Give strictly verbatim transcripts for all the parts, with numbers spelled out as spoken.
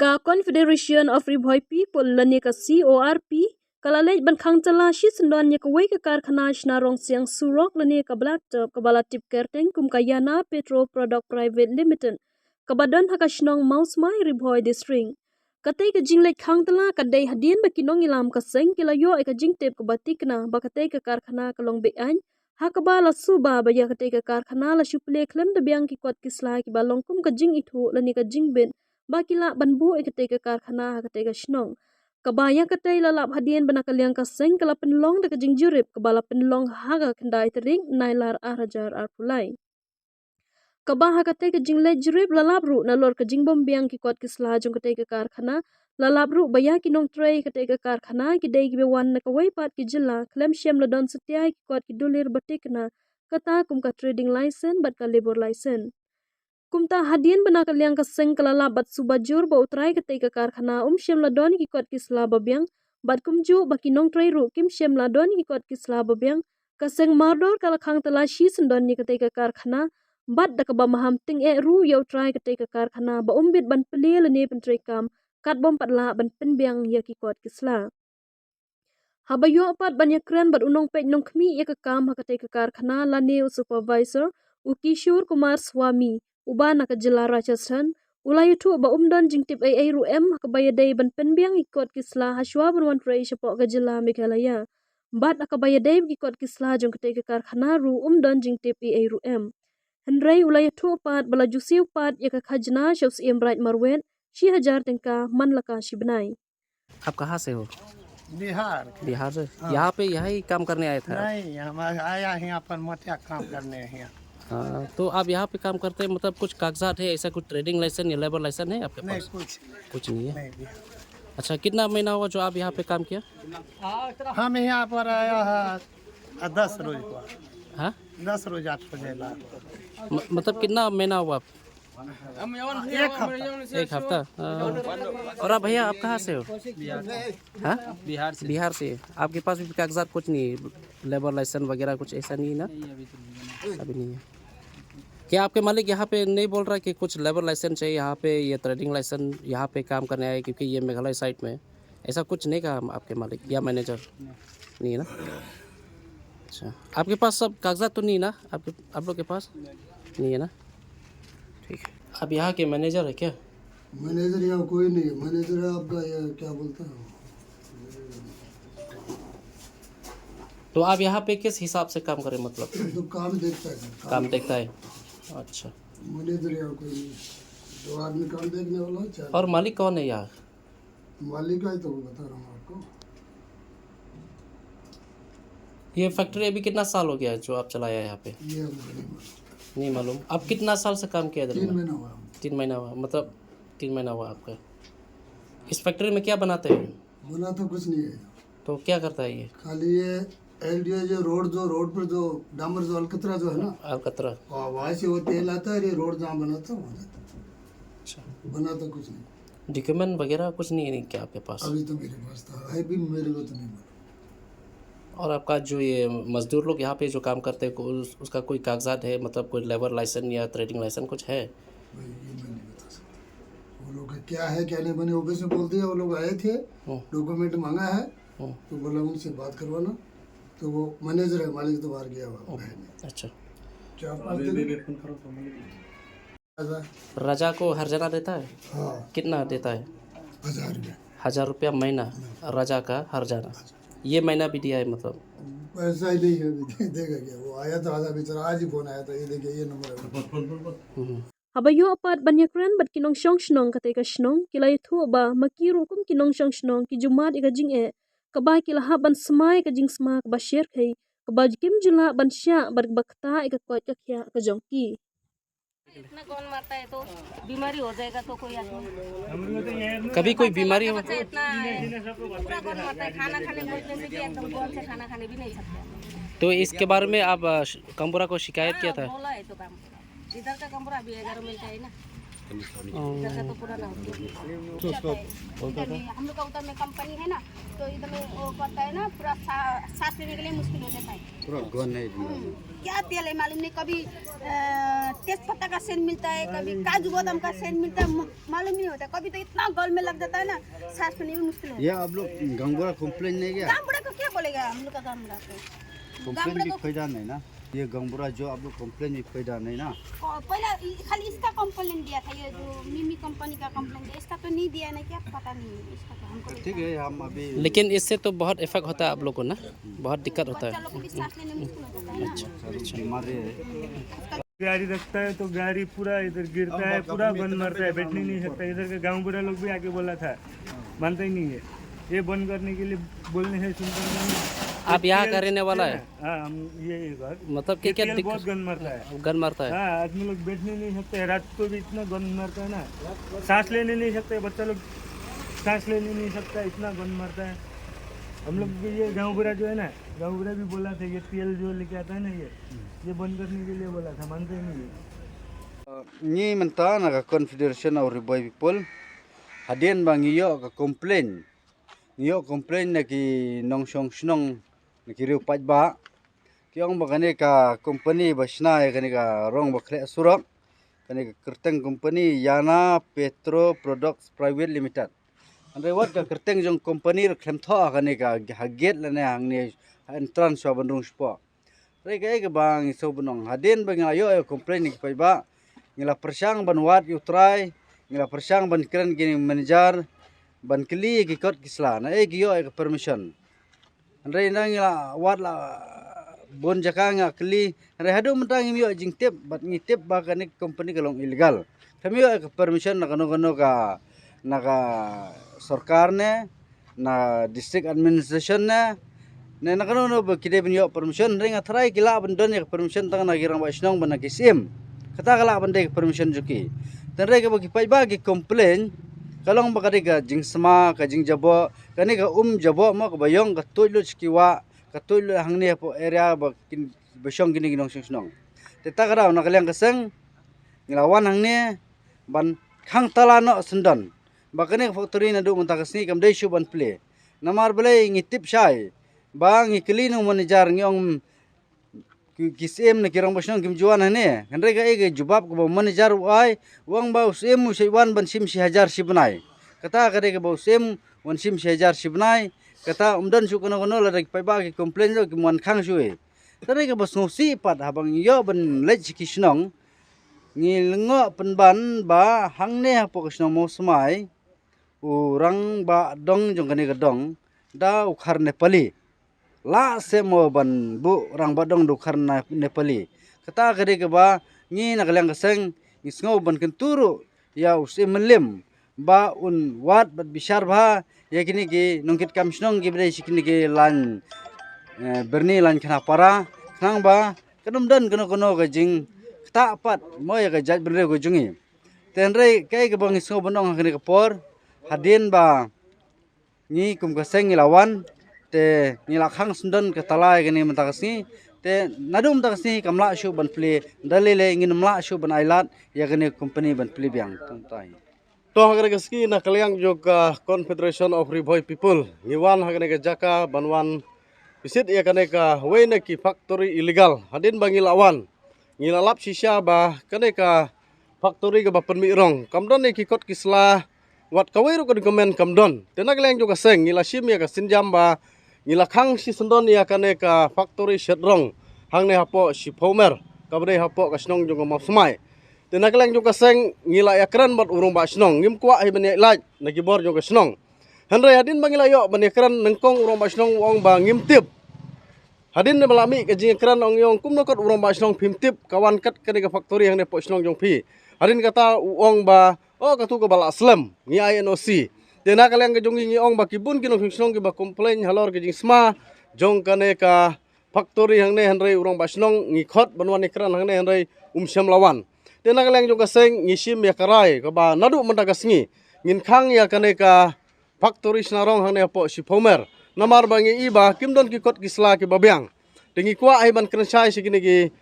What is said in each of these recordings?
Ka Confederation of Ri Bhoi People lane ka C O R P ka la leit ban khang tala shi syndon ïa kawei ka karkhana shna rong siang surok lane ka blacktop kaba la tip kyrteng kum ka Yana Petro Product Private Limited, kaba don ha ka shnong Mawsmai, Ri Bhoi District. Katei ka jingleit khang tala ka dei hadien ba ki nongïalam ka seng ki la ïoh ïa ka jingtip kaba tikna ba katei ka karkhana ka long beit aiñ, ha kaba la suba ba ïa katei ka karkhana la shu plie khlem da biang ki kot ki sla kiba long kum ka jingithuh lane ka jingbit ba ki lah ban buh ïa katei ka karkhana ha katei ka shnong. Kaba ïa katei la lap hadien ba na ka liang ka seng ka la pynlong da ka jingjurip kaba la pynlong ha ka khyndai tarik Nailar ar hajar arphew lai. Kaba ha katei ka jingleit jurip la lap ruh nalor ka jingbym biang ki kot ki sla jong katei ka karkhana, la lap ruh ba ïa ki nongtrei katei ka karkhana ki dei kiba wan na kawei pat ki jylla khlem shym la don satia ïa ki kot ki dulir ba tikna, kata kum ka trading license bad ka labour license. Kumta hadien ba na ka liang ka seng ka la lap bad suba jur ba u trai katei ka karkhana um shym la don ki kot ki sla ba biang, bad kumjuh ba ki nongtrei ruh kim shym la don ki kot ki sla ba biang, ka seng mardor ka la khang tala shi syndon ïa katei ka karkhana, bad da kaba maham tyngeh ruh ïa u trai katei ka karkhana ba um bit ban plie lane pyntreikam katba um pat lah ban pynbiang ïa ki kot ki sla. Haba ïoh pat ban ïakren bad u nongpeit nongkhmih ïa ka kam ha katei ka karkhana lane u supervisor, u Kishore Kumar Swami, uba na ka jylla Rajasthan, u la ïathuh ba um don jingtip ei ei ruh em ha kaba ïadei ban pynbiang ïa ki kot ki sla hashwa ban wan trei shapoh ka jylla Meghalaya. Bad ha kaba ïadei bad ki kot ki sla jong katei ka karkhana ruh um don jingtip ei ei ruh em. Hynrei u la ïathuh pat ba la ju siew pat ïa ka khajna sha u Syiem Raij Marwet shi hajar tyngka man la ka shi bnai. आप कहाँ से हो? बिहार के। बिहार से? हाँ। यहाँ पे यही काम करने आया था? नहीं, हम आया ही अपन मोटिया काम करने यहाँ। हाँ, तो आप यहाँ पे काम करते हैं, मतलब कुछ कागजात है, ऐसा कुछ ट्रेडिंग लाइसेंस या लेबर लाइसेंस है आपके नहीं, पास? कुछ नहीं। कुछ नहीं है? नहीं, बिहार। अच्छा, कितना महीना हुआ जो आप यहाँ पे काम किया? हम यहाँ पर आया है दस रोज हुआ। हाँ? दस रोज, आठ रोज है। म-, मतलब कितना महीना हुआ आप? एक हफ्ता। एक हफ्ता? हाँ। और आप भैया, आप कहाँ से हो? हाँ? बिहार से। बिहार से। आपके पास भी कागजात कुछ नहीं है, लेबर लाइसेंस वगैरह कुछ ऐसा नहीं है ना? नहीं, अभी तो नहीं बना। अभी नहीं है। क्या आपके मालिक यहाँ पे नहीं बोल रहा कि कुछ लेबर लाइसेंस चाहिए यहाँ पे, ये ट्रेडिंग लाइसेंस, यहाँ पे काम करने आए, क्योंकि ये मेघालय साइड में है? ऐसा कुछ नहीं कहा आपके मालिक या मैनेजर? नहीं। नहीं है ना? अच्छा, आपके पास सब कागजात तो नहीं ना, आपके, आप लोग के पास? नहीं। नहीं है ना? ठीक है। आप यहाँ के मैनेजर है क्या? मैनेजर यहाँ कोई नहीं है। मैनेजर है आपका, ये क्या बोलते हैं, तो आप यहाँ पे किस हिसाब से काम करें, मतलब? तो काम देखता है सर, काम काम देखता है। अच्छा। मैनेजर यहाँ कोई नहीं है। दो आदमी काम देखने वाला है, चार। और मालिक कौन है यहाँ? मालिक का ही तो बता रहा हूँ आपको। ये फैक्ट्री अभी कितना साल हो गया है जो आप चलाया है यहाँ पे? ये हमको नहीं मालूम। नहीं मालूम। आप कितना साल से काम किया इधर में? तीन महीना हुआ हमको। तीन महीना हुआ, मतलब तीन महीना हुआ आपका। इस फैक्ट्री में क्या बनाते हैं? बना तो कुछ नहीं है। तो क्या करता है ये? खाली ये एलडीओ, जो रोड, जो रोड पर जो डामर, जो अलकतरा जो है ना, अलकतरा। वहाँ, वहाँ से वो तेल आता है, ये रोड जहाँ बनाता है, वहाँ जाता है। अच्छा। बना तो कुछ नहीं। डॉक्यूमेंट वगैरह कुछ नहीं है क्या आपके पास? अभी तो मेरे पास था, है भी, मेरे को तो नहीं मालूम। और आपका जो ये मजदूर लोग यहाँ पे जो काम करते हैं, को-, उस-, उसका कोई कागजात है, मतलब कोई लेबर लाइसेंस या ट्रेडिंग लाइसेंस कुछ है? भाई, ये मैं नहीं बता सकता। वो लोग का क्या है, क्या नहीं, मैंने ऑफिस में बोल दिया, वो लोग आए थे, हम्म। डॉक्यूमेंट मांगा है, हम्म। तो बोला, "उनसे बात करवाना।" तो वो मैनेजर है, मालिक तो बाहर गया हुआ है, हम्म। घर में। अच्छा। चार पाँच दिन। रजा को हरजाना देता है? हाँ। कितना देता है? हजार रुपया। हजार रुपया महीना, हाँ। रजा का हरजाना। ये महीना भी दिया है, मतलब? पैसा ही नहीं है, अभी दे-, देगा क्या? वो आया था आधा बेचारा, आज ही फोन आया था, "ये देखिए, ये नंबर है।" हम्म। Haba ïoh pat ban ïakren bad ki nongshong shnong katei ka shnong, ki la ïathuh ba ma ki ruh kum ki nongshong shnong ki ju mad ïa ka jingeh, kaba ki la hap ban smai ïa ka jingsma kaba shyrkhei, kaba kim ju lah ban shah bad kaba ktah ïa ka koit ka khiah ka jong ki. इतना कौन मारता है, तो बीमारी हो जाएगा तो कोई आदमी। कभी कोई बीमारी हो? बच्चा इतना है, पूरा कौन मारता है, खाना खाने बोलते हैं कि एकदम कौन से खाना खाने भी नहीं सकते। तो इसके बारे में आप, अ, श-, कामबुरा को शिकायत किया था? हाँ, बोला है तो काम, इधर का कामबुरा अभी ग्यारह मिनट है ना। इधर का तो पूरा ना होती है। इधर में, हम लोग का उधर में कंपनी है ना, तो इधर में वो पड़ता है ना, पूरा सा- सांस लेने के लिए मुश्किल हो जाता है। पूरा गन है। हम्म, क्या तेल है मालूम नहीं, कभी अ, तेज पत्ता का सेंट मिलता है, कभी काजू बादाम का सेंट मिलता है, म- मालूम नहीं होता। कभी तो इतना गल में लग जाता है ना, सांस लेने में मुश्किल होता ये है। आप लोग गांव बूढ़ा कंप्लेन नहीं किया? गांव बूढ़ा को क्या बोलेगा हम लोग का गांव बूढ़ा को? कंप्लेन भी फायदा नहीं ना, ये गांव बूढ़ा जो आप लोग कंप्लेन भी फायदा नहीं ना। पहला खाली इसका कंप्लेन दिया था, ये जो मिमी कंपनी का कंप्लेन दिया, इसका तो नहीं दिया ना, क्या पता नहीं है इसका तो, हमको ठीक है, हम अभी लेकिन इससे तो बहुत इफेक्ट होता है आप लोग को ना, बहुत दिक्कत होता बच्चा है। लोग को भी सांस लेने में मुश्किल हो जाता है ना। बीमारी है। गाड़ी रखता है तो गाड़ी पूरा इधर गिरता है, पूरा गन मारता है, बैठने नहीं सकता। इधर के गांव बूढ़ा लोग भी आके बोला था, मानता ही नहीं है। ये बंद करने के लिए बोलने हैं सुनता नहीं। आप यहाँ का रहने वाला है? हाँ, हम ये ये घर मतलब क्या क्या तेल दिक्कत? बहुत गन मारता है। गन मारता है। हाँ, आदमी लोग बैठने नहीं सकते, रात को भी इतना गन मारता है ना, सांस लेने नहीं सकते बच्चा लोग, सांस लेने नहीं सकता, इतना गन मारता है। हम लोग भी ये गाँव बूढ़ा जो है ना, गाँव बूढ़ा भी बोला था, ये तेल जो लेके आता है ना, ये ये बंद करने के लिए बोला था, मानते ही नहीं है। Ngi mynta na ka Confederation of Ri Bhoi People, hadien ba ngi ïoh ka complain, ngi ïoh complain na ki nongshong shnong, na ki riew paidbah, ki ong ba kane ka company ba shna ïa kane ka rong ba khleh surok, kane ka kyrteng company Yana Petro Products Private Limited. Hynrei wat ka kyrteng jong company ruh khlem thoh ha kane ka ha gate lane hangne ha entrance shuwa ban rung shapoh. Hynrei kaei kaba ngi sngewbha ban ong, hadien ba ngi la ïoh ïa complain na ki paidbah, ngi la pyrshang ban wad ïa u trai, ngi la pyrshang ban kren ki manager ban kylli ïa ki kot ki sla naei ki ïoh ïa ka permission. Hynrei ngi la wad la bun jaka ngi la kylli, hynrei haduh mynta ngim ïoh jingtip bad ngi tip ba kane ka company ka long illegal. Khlem ïoh ïa ka permission na kano kano ka, na ka sorkar ne, na district administration ne, ne na kano kano ba ki dei ban ïoh permission. Hynrei nga tharai ki lah ban don ïa ka permission tang na ki rangbah shnong bad na ki syiem. Kata ka lah ban dei ka permission jong ki. Hynrei kaba ki paidbah ki complain, ka long ba ka dei ka jingsma, ka jingjaboh, kane ka um jaboh mo kaba ïong ka tuid lut sha ki wah, ka tuid lut hangne hapoh area ba kin ba shong kine ki nongshong shnong. Te ta ka daw na ka liang ka seng ngi la wan hangne ban khang tala noh syndon ba kane ka factory naduh mynta ka sngi kam dei shuh ban plie. Namar balei ngi tip shai ba ngi kylli na u manager ngi ong ki, ki syiem na ki rangbah shnong kim ju wan hangne. Hynrei kaei ka jubab kaba u manager u ai, u ong ba u syiem u shait wan ban shim shi hajar shi bnai. Kata ka dei kaba u syiem wan shim shi hajar shi bnai. Kata um don shuh kano kano lada ki paidbah ki complain ruh kim wan khang shuh. Te dei kaba sngewsih pat haba ngi ïoh ban leit sha ki shnong, ngi lyngngoh pynban ba hangne hapoh ka shnong Mawsmai, u rangbah dong jong kane ka dong da u khar Nepali. Lah seh mo ban buh rangbah dong da u khar Nepali. Kata ka dei kaba ngi na ka liang ka seng ngi sngew ban kyntu ruh ïa u syiem Mylliem ba un wad bad bishar bha ïa kine ki nongkitkam shnong kiba dei sha kine ki lain, eh, Byrni, lain Khanapara, khnang ba kan ym don kano kano ka jingktah pat mo ïa ka jaitbynriew ka jong ngi. Te hynrei kaei kaba ngi sngew ban ong ha kane ka por, hadien ba ngi kum ka seng ngi la wan, te ngi la khang syndon ka tala ïa kane mynta ka sngi. Te naduh mynta ka sngi kam lah shuh ban plie, da lei lei ngin ym lah shuh ban ailad ïa kane ka company ban plie biang. Tang tai. To ha kane ka sngi na ka liang jong ka Confederation of Ri Bhoi People ngi wan ha kane ka jaka ban wan visit ïa kane kawei na ki factory illegal. Hadien ba ngi la wan, ngi la lap shisha ba kane ka factory kaba pynmih rong kam don ïa ki kot ki sla, wat kawei ruh ka document kam don. Te na ka liang jong ka seng ngi la shim ïa ka sienjam ba ngi la khang shi syndon ïa kane ka factory shet rong hangne hapoh Shiphumer, kaba dei hapoh ka shnong jong ka Mawsmai. Te na ka liang jong ka seng ngi la ïakren bad u rangbah shnong, ngim kwah hi ban ïaid lait na ki bor jong ka shnong. Hynrei hadien ba ngi la ïoh ban ïakren nyngkong, u rangbah shnong u ong ba ngim tip. Hadien ba la mih ka jingïakren ong ïong kumno kat u rangbah shnong phim tip ka wan kat kane ka factory hangne hapoh shnong jong phi. Hadien kata u ong ba, oh, katu kaba la slem, ngi ai N O C. Te na ka liang ka jong ngi ngi ong ba ki bun ki nongshong shnong kiba complain halor ka jingsma jong kane ka factory hangne, hynrei u rangbah shnong ngi khot ban wan ïakren hangne hynrei um shym la wan. Te na ka liang jong ka seng ngi shim ïa ka rai kaba naduh mynta ka sngi ngin khang ïa kane ka factory shna rong hangne hapoh Shiphumer. Namar ba ngi i ba kim don ki kot ki sla kiba biang. Te ngi kwah hi ban kren shai sha kine ki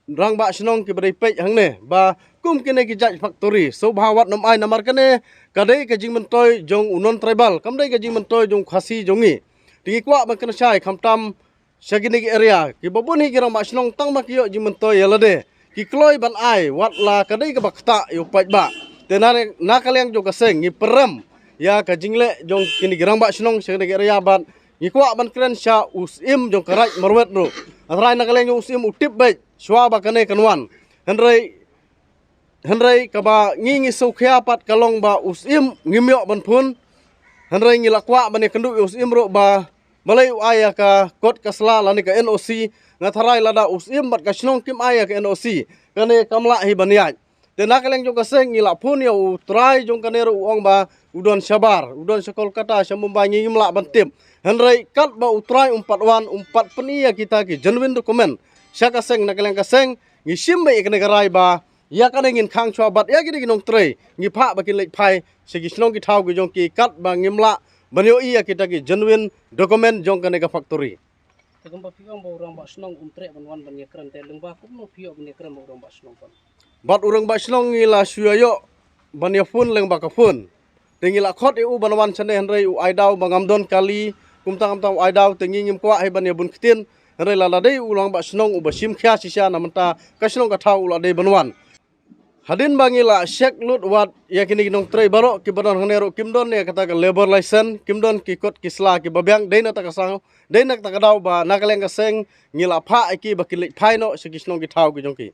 rangbah shnong kiba dei peit hangne ba kum kine ki jait factory sngewbha wat nym ai namar kane ka dei ka jingmyntoi jong u non tribal, kam dei ka jingmyntoi jong u Khasi jong ngi. Te ngi kwah ban kren shai khamtam sha kine ki area kiba bun hi ki rangbah shnong tang ma ki ïoh jingmyntoi ïa lade ki kloi ban ai wat la ka dei kaba ktah ïa u paidbah. Te na, na ka liang jong ka seng ngi pyrem ïa ka jingleh jong kine ki rangbah shnong sha kine ki area bad ngi kwah ban kren sha u Syiem jong ka Raid Marwet ruh. Hynrei na ka liang jong u Syiem u tip beit shuwa ba kane kan wan. Hynrei hynrei kaba ngi ngi sngewkhia pat ka long ba u Syiem ngim ïoh ban phone. Hynrei ngi la kwah ban ïakynduh ïa u Syiem ruh ba balei u ai ïa ka kot ka sla lane ka N O C. Nga tharai lada u Syiem bad ka shnong kim ai ïa ka N O C, kane kam lah hi ban ïaid. Te na ka liang jong ka seng ngi la phone ïa u trai jong kane ruh u ong ba u don shabar, u don sha Kolkata, sha Mumbai, ngi ngim lah ban tip. Hynrei katba u trai um pat wan, um pat pyni ïa kita ki genuine document sha ka seng, na ka liang ka seng ngi shim beit ïa kane ka rai ba ïa kane ngin khang shuwa bad ïa kine ki nongtrei ngi phah ba kin leit phai sha ki shnong ki thaw ki jong ki katba ngim lah ban ïohi ïa kita ki genuine document jong kane ka factory. Te kumba phi ong ba u rangbah shnong um treh ban wan ban ïakren, te lyngba kumno phi ïoh ban ïakren bad u rangbah shnong pat? Bad u rangbah shnong ngi la shu ïoh ban ïaphone lyngba ka phone. Te ngi la khot ïa u ban wan shane hynrei u ai daw ba ngam don kali, kumta kumta u ai daw, te ngi ngim kwah hi ban ïabun ktien. Hynrei lada dei u rangbah shnong uba shim khia shisha na mynta ka shnong ka thaw u la dei ban wan. Hadien ba ngi la check lut wat ïa kine ki nongtrei baroh kiba don hangne ruh kim don ïa kata ka labour license, kim don ki kot ki sla kiba biang, dei na kata ka sngi, dei na kata ka daw ba na ka liang ka seng ngi la phah ïa ki ba kin leit phai noh sha ki shnong ki thaw ki jong ki.